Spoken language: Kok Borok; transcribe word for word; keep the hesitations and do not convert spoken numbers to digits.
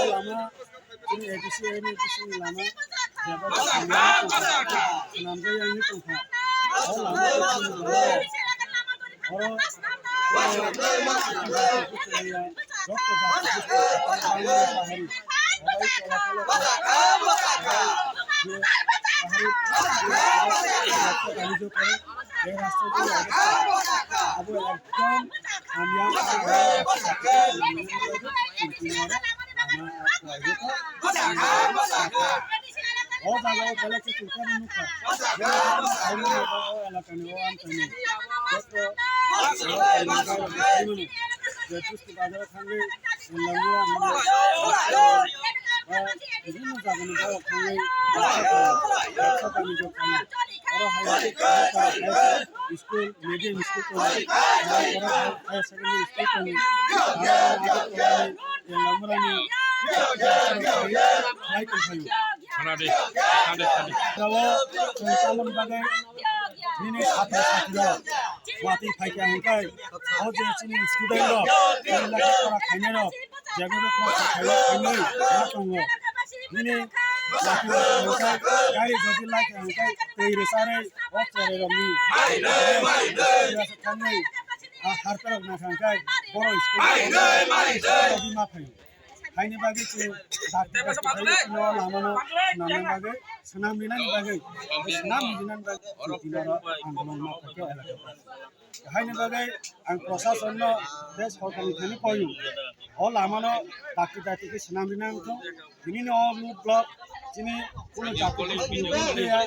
Lama, chini A D C, M A D C ni lama, jeba swnamjak yang ni tongkha. O lama, oro, O jaga o belai khe chwng khe nukha. O elakani o amchaini joto je Busti bazar o thangwi langma hwnwi bibhinno jagani borok thangwi baksa kami jok thangwi. Oro hai school, medium school tongo, higher secondary school tongo. Langmani hai tongphaio. Khana di, khana di, khana di. Jabo chwng tamoni bagwi nini satro satrirok watwi phaikha hwnkhe, o je chini student rok, chini lekha pora khainai rok, jebo khe kosto khainai khainai ma tongo. Nini watwi phaikha hwnkhe, gari jodi laikha hwnkhe, twi rwcharwi o cherai rokni thangwi, a harperok naikha hwnkhe, borok school ma phaio. Haini bagwi chwng dakti dakti khlaiwi chwngno lamano swnamna bagwi, swnam rinani bagwi, swnam rinani bagwi chwng tini oro andolon ma khaikha elaka. Haini bagwi ang proshasonno tei sorkarni thani koyo, o lamano dakti dakti khe swnam rina wngthung. Tinino o Luth block chini kuno jati kuno ya,